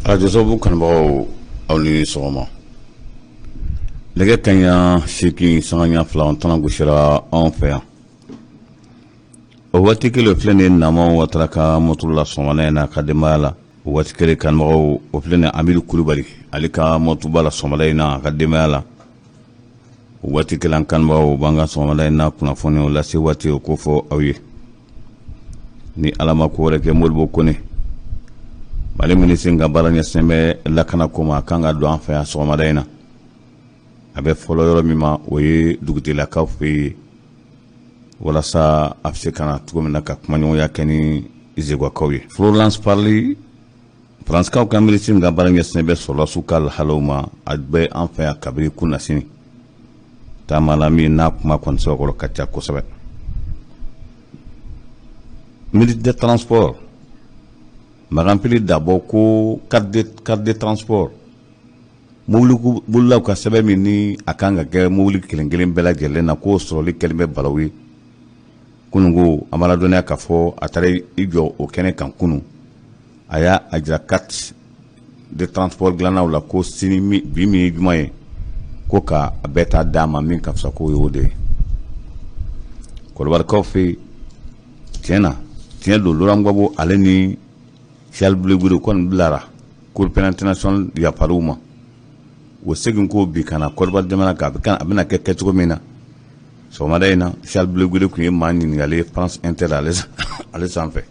Arajo Sababu kanubagaw, aw ni sɔgɔma. Nɛgɛ kaɲa 8 sanga ɲa 2 tana gosira anw fɛ yan. O waati kelen, filɛ nin ye Nama Watara ka moto la sɔgɔmada in na ka denbaya la. O waati kelen, kanubagaw, o filɛ nin Amidu Kulubali, ale ka motoba la sɔgɔmada in na a ka denbaya la. O waati kelen, kanubagaw, b'an ka sɔgɔmada in na kunnafoniw lase waati o ko fɔ aw ye. Ni Ala ma ko wɛrɛ kɛ, Modibo Kone, Mali minisiri ka baara ɲɛsin bɛ lakana ko ma, a kan ka don an fɛ yan sɔgɔmada in na. A bɛ fɔlɔ yɔrɔ min ma, o ye dugutigilakaw fɛ yen, walasa a bɛ se ka na cogo min na ka kumaɲɔgɔnya kɛ ni Zegwakaw ye. Florence Parly, Faransikaw ka minisiri ka baara ɲɛsin bɛ sɔrɔdasiw ka lahalaw ma, a bɛ an fɛ yan kabini kunasini taama la, min n'a kuma kɔni sɛbɛkɔrɔ ka ca kosɛbɛ. Ministre de transport Makanpili Dabɔ ko carte de transport, mobili bolilaw ka sɛbɛn min ni a kan ka kɛ mobili kelen kelen bɛɛ lajɛlen na, k'o sɔrɔli kɛlen bɛ balawu ye. Kunun ko an b'a ladɔnniya k'a fɔ a taara i jɔ o kɛnɛ kan kunun, a y'a a jira carte de transport dilannaw la ko sini, bi min ye juma ye, ko ka a bɛɛ ta d'a ma. Min ka fisa, k'o y'o de ye. Kɔdiwarikaw fɛ yen, tiɲɛ na, tiɲɛ don, Laurent Gbagbo, ale ni Charles Blé Goudé kɔni bilara Cour pénale internationale yafar'u ma. O segin ko bi ka na Kɔdiwari jamana kan, a bɛna kɛ kɛcogo min na, sɔgɔmada in na, Charles Blé Goudé tun ye maa ɲininkalen France Inter ale sanfɛ.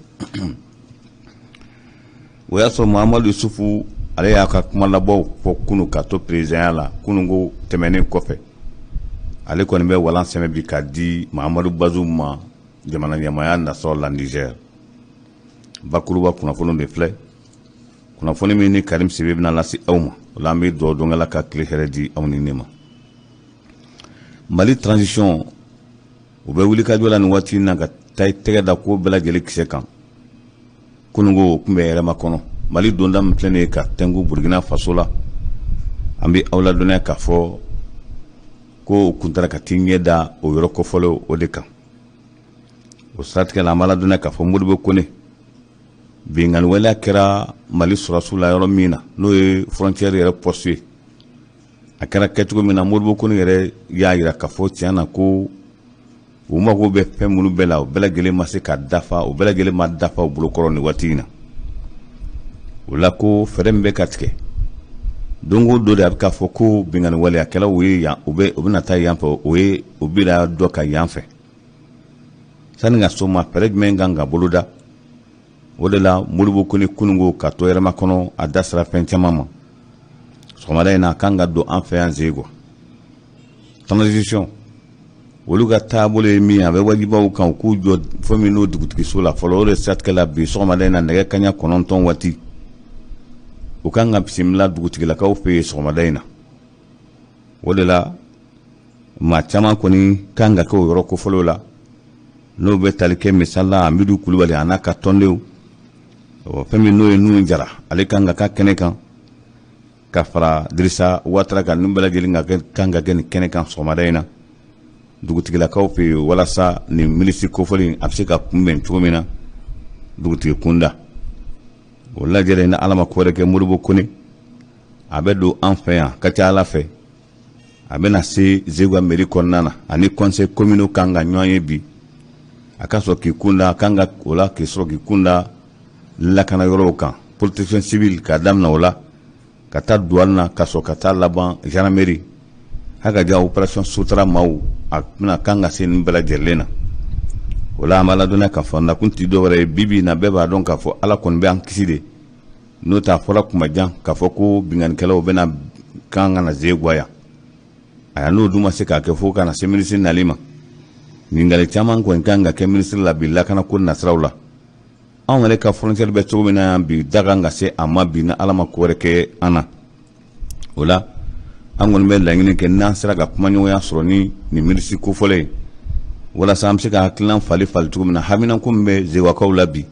O y'a sɔrɔ Mahamadu Yusufu, ale y'a ka kuma labɔw fɔ kunun ka to présidentya la. Kunun ko tɛmɛnen kɔfɛ, ale kɔni bɛ walan sɛmɛ bi k'a di Mahamadu Bazoum ma jamana ɲɛmaaya nasɔrɔ la Niger. Bakuruba kunnafoni de filɛ, kunnafoni min ni Karim Sidibe bɛna lase aw ma. O la, an bɛ dugawu don la ka tile hɛrɛ di aw ni ne ma. Mali transition, u bɛ wuli ka jɔ la nin waati in na ka taa i tɛgɛ da ko bɛɛ lajɛlen kisɛ kan. Kununko o tun bɛ yɛrɛma kɔnɔ. Mali donda min filɛ nin ye ka tɛnku Burukina Faso la, an bɛ aw ladɔnniya k'a fɔ ko u kun taara ka t'i ɲɛ da o yɔrɔ kofɔlen o de kan. O siratigɛ la, an b'a ladɔnniya k'a fɔ Modibo Kone, binkanni waleya kɛra Mali sɔrɔdasiw la yɔrɔ min na, n'o ye frontière yɛrɛ poste ye, a kɛra kɛcogo min na, Modibo Kone yɛrɛ y'a jira k'a fɔ tiɲɛ na ko u mago bɛ fɛn minnu bɛɛ la, o bɛɛ lajɛlen ma se ka dafa, o bɛɛ lajɛlen ma dafa u bolokɔrɔ nin waati in na. O la, ko fɛɛrɛ min bɛ ka tigɛ don o don de, a bɛ k'a fɔ ko binkanni waleyakɛlaw ye yan, u bɛ u bɛna taa yan fɛ, o ye u bɛna dɔ ka yan fɛ. Sani ka so ma, fɛɛrɛ jumɛn kan ka boloda? O de la, Modibo Kone kununko ka to yɛrɛma kɔnɔ, a da sera fɛn caman ma. Sɔgɔmada in na, a kan ka don an fɛ yan Zegwa. Transition, olu ka taabolo ye min ye, a bɛ wajibaw kan u k'u jɔ fɛn min n'o dugutigiso la fɔlɔ. O de siratigɛ la, bi sɔgɔmada in na, nɛgɛ kaɲa 9 waati, u kan ka bisimila dugutigilakaw fɛ yen sɔgɔmada in na. O de la, maa caman kɔni kan ka kɛ o yɔrɔ kofɔlenw la, n'o bɛ tali kɛ misali la Amidu Kulubali a n'a ka tɔndenw. Fɛn min n'o ye Nuhu Jara, ale kan ka k'a kɛnɛ kan ka fara Dirisa Watara kan. Ninnu bɛɛ lajɛlen ka kan ka kɛ nin kɛnɛ kan sɔgɔmada in na dugutigilakaw fɛ yen, walasa nin minisiri kofɔlen a bɛ se ka kunbɛn cogo min na dugutigi kunda. O lajɛlen ni Ala ma ko wɛrɛ kɛ, Modibo Kone a bɛ don an fɛ yan ka ca Ala fɛ. A bɛna se Zegwa mairie kɔnɔna na, ani conseil communal kan ka ɲɔgɔn ye bi. A ka sɔrɔ k'i kunda, a kan ka o la k'i sɔrɔ k'i kunda lakana yɔrɔw kan, protection civile, k'a daminɛ o la ka taa douane na, ka sɔrɔ ka taa laban gendarmerie. Haka ja opération Sutura maaw, a bɛna kan ka se nin bɛɛ lajɛlen na. O la, an b'a ladɔnniya k'a fɔ nakun ti dɔwɛrɛ ye. Bi bi in na, bɛɛ b'a dɔn k'a fɔ Ala kɔni bɛ an kisi de. N'o tɛ, a fɔra kuma jan k'a fɔ ko binkannikɛlaw bɛna kan ka na Zegwa yan. A n'o dun ma se k'a kɛ fo ka na se minisiri nali ma. Ɲininkali caman kɔni kan ka kɛ minisiri la bi lakana ko nasiraw la. Anw yɛrɛ ka frontière bɛ cogo min na yan bi, da kan ka se a ma bi ni Ala ma ko wɛrɛ kɛ an na. O la, an kɔni bɛ laɲini kɛ, n'an sera ka kumaɲɔgɔnya sɔrɔ ni nin minisiri kofɔlen ye, walasa an bɛ se ka hakilina fali fali cogo min na, haminanko min bɛ Zegwakaw la bi,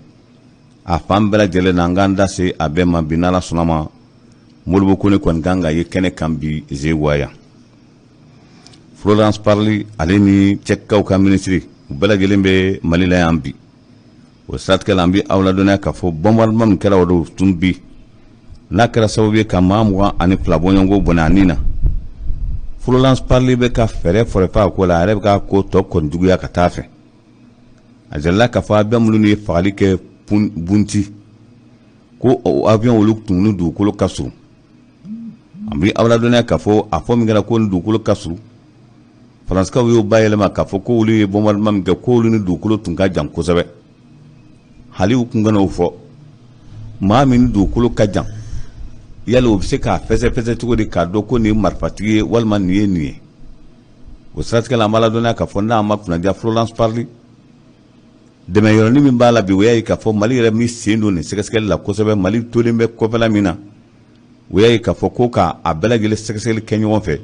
a fan bɛɛ lajɛlen na, an k'an da se a bɛɛ ma bi. N'Ala sɔnna ma, Modibo Kone kɔni kan ka ye kɛnɛ kan bi Zegwa yan. Florence Parly, ale ni Tchèquekaw ka minisiri, u bɛɛ lajɛlen bɛ Mali la yan bi. O siratigɛ la, an bɛ aw ladɔnniya k'a fɔ bombardement min kɛra o don tun bi, n'a kɛra sababu ye ka maa 22 bɔɲɔgɔnko bɔnɛ a ni na, Florence Parly bɛ ka fɛɛrɛ fɔrɛfɛ a ko la. A yɛrɛ bɛ ka ko tɔ kɔni juguya ka taa fɛ. A jirala k'a fɔ avion minnu ye fagali kɛ Bunti, ko o avion olu tun ni dugukolo ka surun. An bɛ aw ladɔnniya k'a fɔ a fɔ min kɛra ko ni dugukolo ka surun, Faransikaw y'o bayɛlɛma k'a fɔ ko olu ye bombardement min kɛ, ko olu ni dugukolo tun ka jan kosɛbɛ. Hali u kun kana o fɔ. Maa min ni dugukolo ka jan, yali o bɛ se k'a fɛsɛfɛsɛ cogo di k'a dɔn ko nin ye marifatigi ye walima nin ye nin ye? O siratigɛ la, an b'a ladɔnniya k'a fɔ n'a ma kunnaja, Florence Parly dɛmɛ yɔrɔnin min b'a la bi, o y'a ye k'a fɔ Mali yɛrɛ min sen don nin sɛgɛsɛgɛli la kosɛbɛ, Mali tolen bɛ kɔfɛla min na, o y'a ye k'a fɔ ko k'a bɛɛ lajɛlen sɛgɛsɛgɛli kɛ ɲɔgɔn fɛ,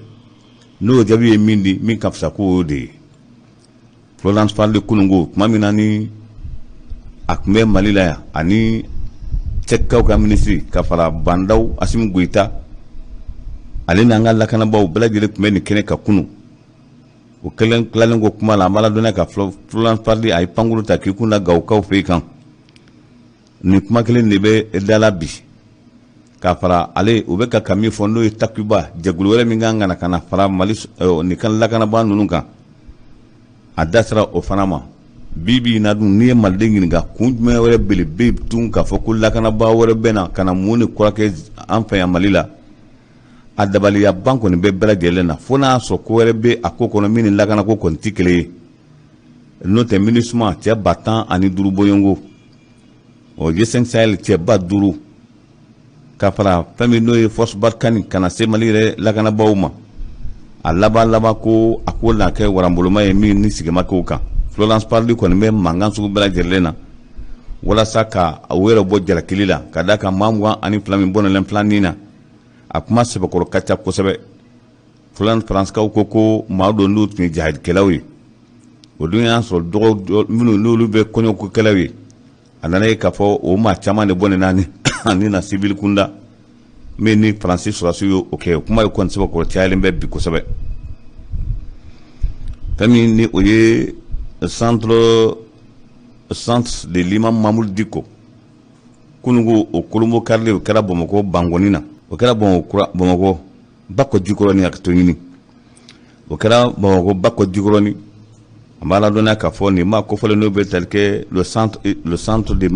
n'o jaabi ye min di, min ka fisa, k'o de ye. Florence Parly kununko, tuma min na ni a tun bɛ Mali la yan, ani cɛkaw ka minisiri ka fara Bah N'Daw, Assimi Goïta, ale n'an ka lakanabaaw bɛɛ lajɛlen tun bɛ nin kɛnɛ kan kunun. O kɛlen tilalen ko kuma la, an b'a ladɔnniya ka Florence Parly a ye pankuru ta k'i kun da Gawokaw fɛ yen kan. Nin kuma kelen de bɛ da la bi k'a fara ale u bɛ ka min fɔ, n'o ye Takuba jɛkulu wɛrɛ min kan ka na ka na fara Mali nin kan lakanabaa ninnu kan, a da sera o fana ma. Bi bi in na dun, n'i ye maliden ɲininka kun jumɛn wɛrɛ belebele tun k'a fɔ ko lakanabaa wɛrɛ bɛ na ka na mun de kura kɛ an fɛ yan Mali la, a dabaliya ban kɔni bɛ bɛɛ lajɛlen na, fo n'a y'a sɔrɔ ko wɛrɛ bɛ a ko kɔnɔ min ni lakanako kɔni tɛ kelen ye. N'o tɛ, MINUSMA cɛ 15 000 bɔɲɔgɔnko, o G5 Sahel cɛ 5000, ka fara fɛn min n'o ye Force Barkhane, ka na se Mali yɛrɛ lakanabaaw ma, a laban laban ko a ko na kɛ waranboloma ye min ni sigima k'o kan. Florence Parly kɔni bɛ mankan sugu bɛɛ lajɛlen na walasa ka u yɛrɛ bɔ jalakili la, ka d'a kan maa 22 min bɔnɛlen filanin na, a kuma sɛbɛkɔrɔ ka ca kosɛbɛ. Florence, Faransikaw ko maa don n'u tun ye jahadikɛlaw ye, o dun y'a sɔrɔ dɔgɔ minnu n'olu bɛ kɔɲɔkokɛlaw ye. A nana ye k'a fɔ o maa caman de bɔnɛ naani ani na civil kunda min ni Faransi sɔrɔdasiw ye o kɛ. O kuma ye kɔni sɛbɛkɔrɔ cayalen bɛ bi kosɛbɛ. Fɛn min ni o ye centre de l'imam Mahmoud Dicko, kununko o kolonbo karili, o kɛra Bamakɔ Bankɔni na, o kɛra Bamakɔ Bakɔ Jikɔrɔni, a ka to ɲini, o kɛra Bamakɔ Bakɔ Jikɔrɔni. An b'a ladɔnniya k'a fɔ nin maa kofɔlen n'o bɛ tali kɛ le centre de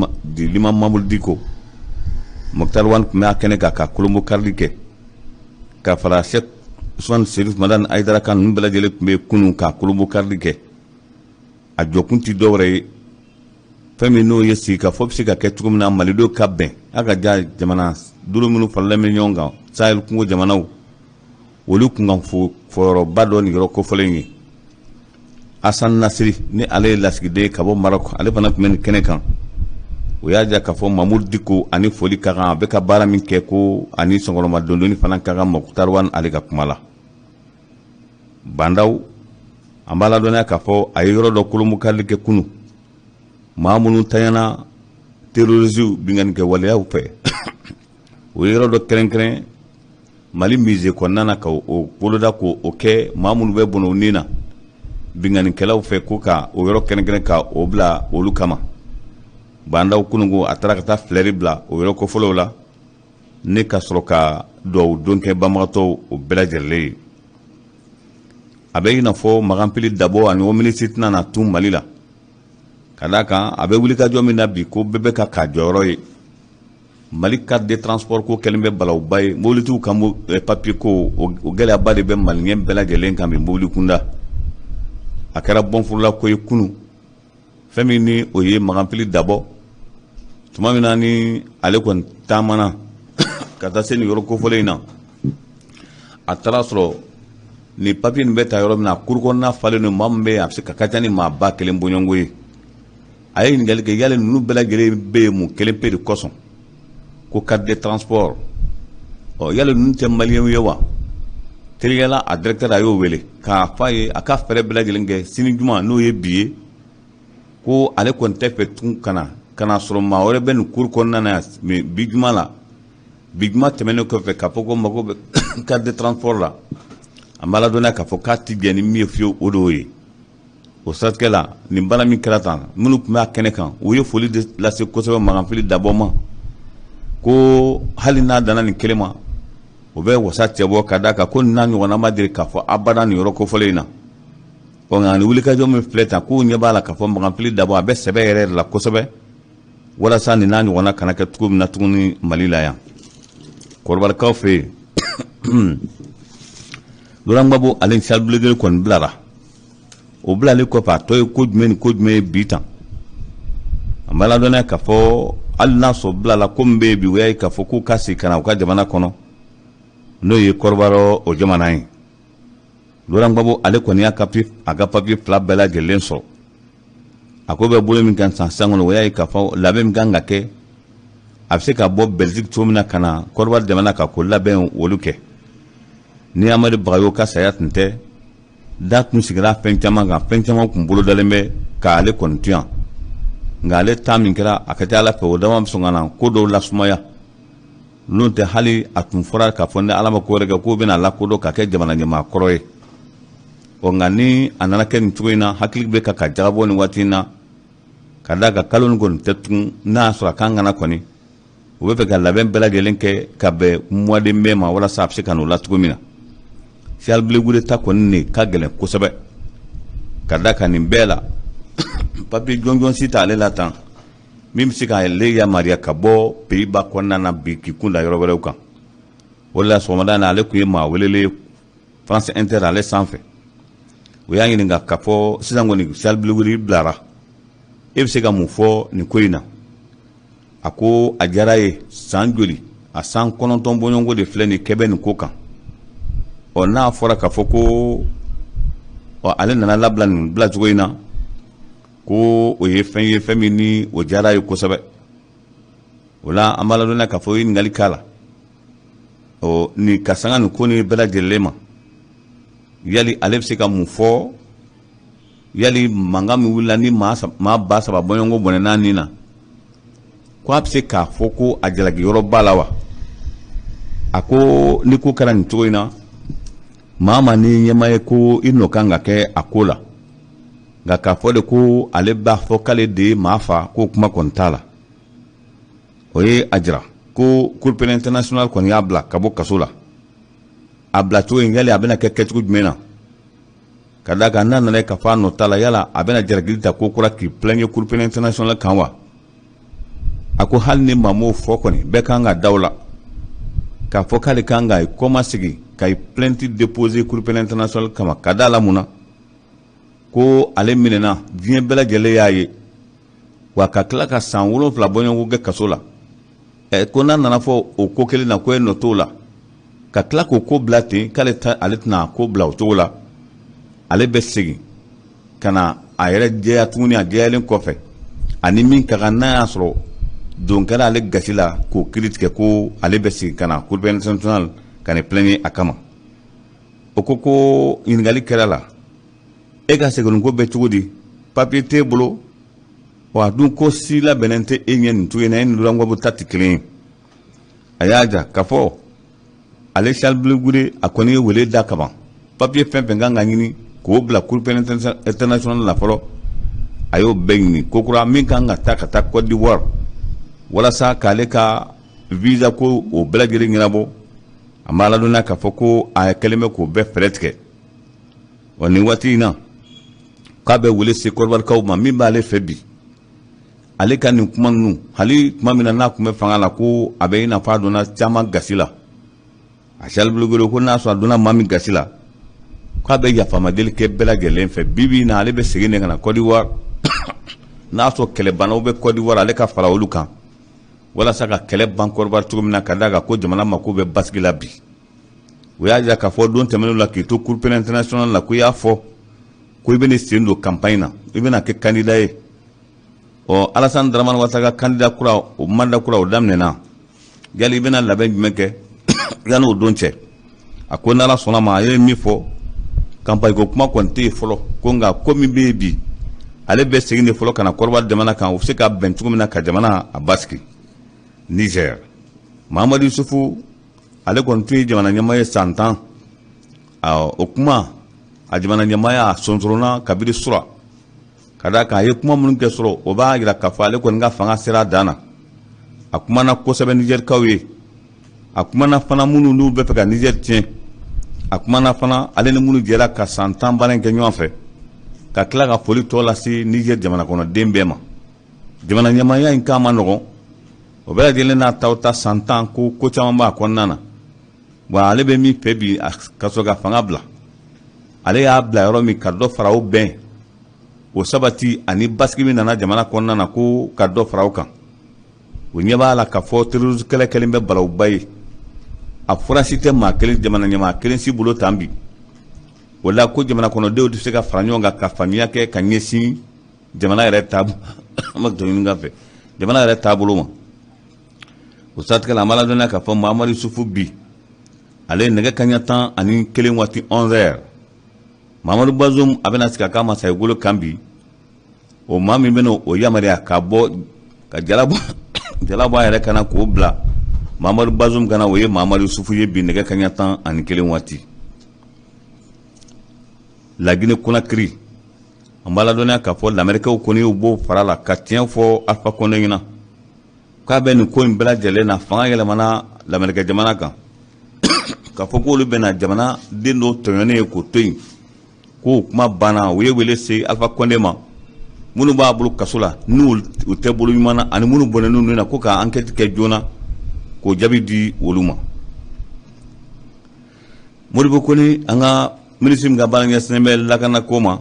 l'imam Mahmoud Dicko, Moctar Ouane tun bɛ a kɛnɛ kan ka kolonbo karili kɛ, ka fara Cheikh Ousmane Chérif Madani Haïdara kan. Ninnu bɛɛ lajɛlen tun bɛ kunun ka kolonbo karili kɛ. A jɔkun tɛ dɔwɛrɛ ye, fɛn min n'o ye sigikafɔ bɛ se ka kɛ cogo min na, malidenw ka bɛn a ka ja jamana duuru minnu faralen bɛ ɲɔgɔn kan, Sahel kungo jamanaw, olu kun kan fɔyɔrɔba dɔ nin yɔrɔ kofɔlen ye. Hassan Nasiri, ni ale ye lasigiden ka bɔ Maroc, ale fana tun bɛ nin kɛnɛ kan. O y'a jira k'a fɔ Mahmoud Dicko ani foli ka kan, a bɛ ka baara min kɛ, ko ani sɔngɔrɔma dondoni fana ka kan. Moctar Ouane ale ka kuma la, Bah N'Daw, an b'a ladɔnniya k'a fɔ a ye yɔrɔ dɔ kolonbokarili kɛ kunun, maa minnu tanyana terroristes binkannikɛ waleyaw fɛ. O ye yɔrɔ dɔ kɛrɛnkɛrɛn Mali musée kɔnɔna na, ka o boloda k'o kɛ maa minnu bɛ bɔnɛ u ni na binkannikɛlaw fɛ, ko ka o yɔrɔ kɛrɛnkɛrɛn ka o bila olu kama. Bah N'Daw kununko a taara ka taa fleur bila o yɔrɔ kofɔlenw la, ne ka sɔrɔ ka duwawu don kɛ banbagatɔw o bɛɛ lajɛlen ye. A bɛ i n'a fɔ Makan Dabo ani o minisiri tɛna na tun Mali la, ka d'a kan a bɛ wulikajɔ min na bi, ko bɛɛ bɛ ka k'a jɔyɔrɔ ye. Mali carte de transport ko kɛlen bɛ balawuba ye, mobilitigiw ka papier ko, o gɛlɛyaba de bɛ maliyɛn bɛɛ lajɛlen kan bi mobili kunda. A kɛra bɔnforola ko ye kunun. Fɛn min ni o ye Makan Dabo, tuma min na ni ale kɔni taamana ka taa se nin yɔrɔ kofɔlen in na, a taara sɔrɔ nin papier nin bɛ ta yɔrɔ min na, cour kɔnɔna falen don. Maa min bɛ yen, a bɛ se ka ca ni maa 1000 bɔɲɔgɔnko ye. A ye ɲininkali kɛ, yali ninnu bɛɛ lajɛlen bɛ yen mun kelen pe de kosɔn? Ko carte de transport. Ɔ, yali ninnu tɛ maliyɛnw ye wa? Teliyala, a directeur a y'o wele k'a f'a ye a ka fɛɛrɛ bɛɛ lajɛlen kɛ sini juma, n'o ye bi ye, ko ale kɔni tɛ fɛ tun ka na ka na sɔrɔ maa wɛrɛ bɛ nin cour kɔnɔna na yan bi juma la. Bi juma tɛmɛnen kɔfɛ, k'a fɔ ko mago bɛ carte de transport la, an b'a ladɔnniya k'a fɔ k'a ti jɛ ni min ye fiyewu, o de y'o ye. O siratigɛ la, nin baara min kɛra tan, minnu tun b'a kɛnɛ kan, u ye foli de lase kosɛbɛ Makan Dabɔ ma, ko hali n'a danna nin kelen ma, o bɛ wasa cɛbɔ, ka d'a kan ko n'a ɲɔgɔnna ma deli k'a fɔ abada nin yɔrɔ kofɔlen in na. Ɔ nka nin wulikajɔ min filɛ tan, k'u ɲɛ b'a la k'a fɔ Makan Dabɔ a bɛ sɛbɛ yɛrɛ de la kosɛbɛ, walasa nin n'a ɲɔgɔnna kana kɛ cogo min na tuguni Mali la yan. Kɔdiwarikaw fɛ yen, Laurent Gbagbo ale ni Charles Blé Goudé kɔni bilara. O bilalen kɔfɛ, a tɔ ye ko jumɛn ni ko jumɛn ye bi tan? An b'a ladɔnniya k'a fɔ hali n'a sɔrɔ bilala, ko min bɛ yen bi, o y'a ye k'a fɔ k'u ka segin ka na u ka jamana kɔnɔ, n'o ye Kɔdiwari o jamana ye. Laurent Gbagbo ale kɔni y'a a ka papiye fila bɛɛ lajɛlen sɔrɔ. A ko bɛ bolo min kan san sisan kɔnɔ, o y'a ye k'a fɔ labɛn min kan ka kɛ, a bɛ se ka bɔ Belgique cogo min na ka na Kɔdiwari jamana kan, k'o labɛn olu kɛ. Ni Amadu Bagayogo ka saya tun tɛ, da tun sigira fɛn caman kan, fɛn caman tun bolodalen bɛ k'ale kɔni to yan. Nka ale ta min kɛra, a ka ca Ala fɛ, o dama bɛ sɔn ka na ko dɔw lasumaya. N'o tɛ, hali a tun fɔra k'a fɔ ni Ala ma ko wɛrɛ kɛ, k'o bɛna lakodɔn ka kɛ jamana ɲɛmaa kɔrɔ ye. Ɔ nka ni a nana kɛ nin cogo in na, hakili bɛ ka jagabɔ nin waati in na, ka d'a kan kalo nin kɔni tɛ tugun. N'a y'a sɔrɔ a kan ka na kɔni, u bɛ fɛ ka labɛn bɛɛ lajɛlen kɛ ka bɛn mois de mai ma, walasa a bɛ se ka n'o la cogo min na. Charles Blé Goudé ta kɔni de ka gɛlɛn kosɛbɛ, ka d'a kan nin bɛɛ la, papiye jɔnjɔn si t'ale la tan min bɛ se k'ale yamaruya ka bɔ Pays-Bas kɔnɔna na bi k'i kun da yɔrɔ wɛrɛw kan. O de la, sɔgɔmada in na, ale tun ye maa welelen France Inter ale sanfɛ. O y'a ɲininka k'a fɔ sisan kɔni, Charles Blé Goudé bilara, e bɛ se ka mun fɔ nin ko in na? A ko a diyara ye. San joli, a san 9 bɔɲɔgɔnko de filɛ nin kɛbɛ nin ko kan. Ɔ n'a fɔra k'a fɔ ko ɔ ale nana labila nin bilacogo in na, ko o ye fɛn ye, fɛn min ni o diyara ye kosɛbɛ. O la, an b'a ladɔnniya k'a fɔ o ye ɲininkali k'a la, ɔ nin ka sanga nin ko nin bɛɛ lajɛlen ma, yali ale bɛ se ka mun fɔ? Yali mankan min wulila ni maa 3000 bɔɲɔgɔnko bɔnɛna nin na, ko a bɛ se k'a fɔ ko a jalaki yɔrɔ b'a la wa? A ko ni ko kɛra nin cogo in na, maa ma ni ɲɛmaa ye ko i nɔ kan ka kɛ a ko la, nka k'a fɔ de ko ale b'a fɔ k'ale de ye maa fa, k'o kuma kɔni t'a la. O ye a jira ko Cour pénale internationale kɔni y'a bila ka bɔ kaso la. A bila cogo in, yali a bɛna kɛ kɛcogo jumɛn na? Ka d'a kan n'a nana ka fɔ a nɔ t'a la, yala a bɛna jalakili ta ko kura k'i plaigner Cour pénale internationale kan wa? A ko hali ni maa m'o fɔ kɔni, bɛɛ kan ka da o la k'a fɔ k'ale kan ka kɔmasegin ka plainte déposer Cour pénale internationale kama. Ka da la mun na? Ko ale minɛna, diɲɛ bɛɛ lajɛlen y'a ye wa, ka tila ka san 7 bɔɲɔgɔnko kɛ kaso la. Ɛ ko n'a nana fɔ o ko kelen na ko e nɔ t'o la, ka tila k'o ko bila ten, k'ale ta ale tɛna ko bila o cogo la. Ale bɛ segin ka na a yɛrɛ jɛya tuguni. A jɛyalen kɔfɛ, ani min ka kan, n'a y'a sɔrɔ don kɛra ale gasi la k'o kiiri tigɛ, ko ale bɛ segin ka na Cour pénale internationale ka nin plaigner a kama. O ko ko ɲininkali kɛra la, e ka segin ko bɛ cogo di? Papiye t'e bolo wa, dun ko si labɛnnen tɛ e ɲɛ nin cogo in na, e ni Laurent Gbagbo ta tɛ kelen ye. A y'a jira k'a fɔ ale Charles Blé Goudé, a kɔni ye wele da kaban. Papiye fɛn fɛn kan ka ɲini k'o bila Cour pénale internationale la fɔlɔ, a y'o bɛɛ ɲini kokura. Min kan ka taa ka taa Côte d'Ivoire walasa k'ale ka visa ko o bɛɛ lajɛlen ɲɛnabɔ, a b'a ladɔnniya k'a fɔ ko a kɛlen bɛ k'o bɛɛ fɛɛrɛ tigɛ. Wa nin waati in na, k'a bɛ wele se Kɔdiwarikaw ma. Min b'ale fɛ bi, ale ka nin kuma ninnu, hali tuma min na n'a tun bɛ fanga la, ko a bɛ i n'a fɔ a donna caman gasi la. A Charles Blé Goudé ko n'a sɔrɔ a donna maa min gasi la, k'a bɛ yafamadeli kɛ bɛɛ lajɛlen fɛ. Bi bi in na, ale bɛ segin de ka na Côte d'Ivoire. N'a sɔrɔ kɛlɛbannaw bɛ Côte d'Ivoire, ale ka fara olu kan walasa ka kɛlɛ ban Côte d'Ivoire cogo min na, ka d'a kan ko jamana mako bɛ basigi la bi. O y'a jira k'a fɔ don tɛmɛnenw la, k'i to Cour pénale internationale la, ko i y'a fɔ ko i bɛna sen don campagne na, i bɛna kɛ candidat ye. Ɔ Alassane Dramane Ouattara ka candidat kura, o mandat kura o daminɛna, yali i bɛna labɛn jumɛn kɛ yanni o don cɛ? A ko n'Ala sɔnna ma, a ye min fɔ, campagne ko kuma kɔni tɛ yen fɔlɔ, ko nka ko min bɛ yen bi, ale bɛ segin de fɔlɔ ka na Kɔdiwari jamana kan, u bɛ se ka bɛn cogo min na ka jamana a basigi. Niger, Mahamadu Yusufu, ale kɔni tun ye jamana ɲɛmaa ye san 10. O kuma, a jamana ɲɛmaaya sonsoronna kabini sura. Ka d'a kan a ye kuma minnu kɛ sɔrɔ, o b'a jira k'a fɔ ale kɔni ka fanga sera a dan na. A kumana kosɛbɛ Nizɛrikaw ye, a kumana fana minnu n'u bɛ fɛ ka Nizɛri tiɲɛ, a kumana fana ale ni minnu jɛra ka san 10 baara in kɛ ɲɔgɔn fɛ, ka tila ka foli tɔ lase Nizɛri jamana kɔnɔden bɛɛ ma. Jamana ɲɛmaaya in k'a ma nɔgɔn, o bɛɛ lajɛlen n'a taw ta san 10 ko ko caman b'a kɔnɔna na. Wa ale bɛ min fɛ bi ka sɔrɔ ka fanga bila, ale y'a bila yɔrɔ min, ka dɔ fara o bɛn, o sabati ani basigi min nana jamana kɔnɔna na, ko ka dɔ fara o kan. O ɲɛ b'a la k'a fɔ terrorisme kɛlɛ kɛlen bɛ balawuba ye, a fura si tɛ maa kelen, jamana ɲɛmaa kelen si bolo tan bi. O la ko jamana kɔnɔdenw tɛ se ka fara ɲɔgɔn kan ka faamuya kɛ ka ɲɛsin jamana yɛrɛ taabolo fɛ, jamana yɛrɛ taabolo ma. O siratigɛ la, an b'a ladɔnniya k'a fɔ Mahamadu Yusufu bi, ale ye nɛgɛ kaɲɛ 11 waati, 11 heures, Mahamadu Bazum a bɛna sigi a ka masakɛgolo kan bi. O maa min bɛna o yamaruya ka bɔ ka jala bɔ jala bɔ a yɛrɛ kan na k'o bila Mahamadu Bazum kan na, o ye Mahamadu Yusufu ye bi nɛgɛ kaɲɛ 11 waati. Laginɛ Konakiri, an b'a ladɔnniya k'a fɔ lamɛrikɛw kɔni y'u bɔ fara la ka tiɲɛ fɔ Alpha Condé ɲɛna k'a bɛ nin ko in bɛɛ lajɛlen na, fanga yɛlɛmana lamɛrikɛ jamana kan, k'a fɔ k'olu bɛna jamana den dɔw tɔɲɔnen ye k'o to yen, k'o kuma banna. U ye wele se Alpha Condé ma, minnu b'a bolo kaso la, n'u u tɛ bolo ɲuman na, ani minnu bɔnɛnen na, ko ka enquête kɛ joona k'o jaabi di olu ma. Modibo Kone, an ka minisiri min ka baara ɲɛsinnen bɛ lakanako ma,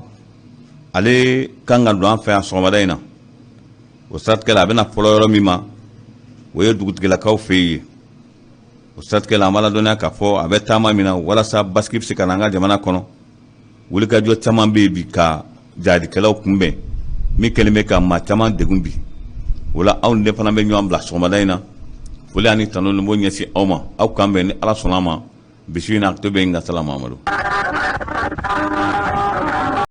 ale kan ka don an fɛ yan sɔgɔmada in na. O siratigɛ la, a bɛna fɔlɔ yɔrɔ min ma, o ye dugutigilakaw fɛ yen. O siratigɛ la, an b'a ladɔnniya k'a fɔ a bɛ taama min na walasa basigi bɛ se ka na an ka jamana kɔnɔ, wulikajɔ caman bɛ yen bi ka jahadikɛlaw kunbɛn min kɛlen bɛ ka maa caman degun bi. O la, anw de fana bɛ ɲɔgɔn bila sɔgɔmada in na. Foli ani tanu b'o ɲɛsin aw ma. Aw k'an bɛn ni Ala sɔnna a ma. Bisimila to bɛ n ka sala Mamadu.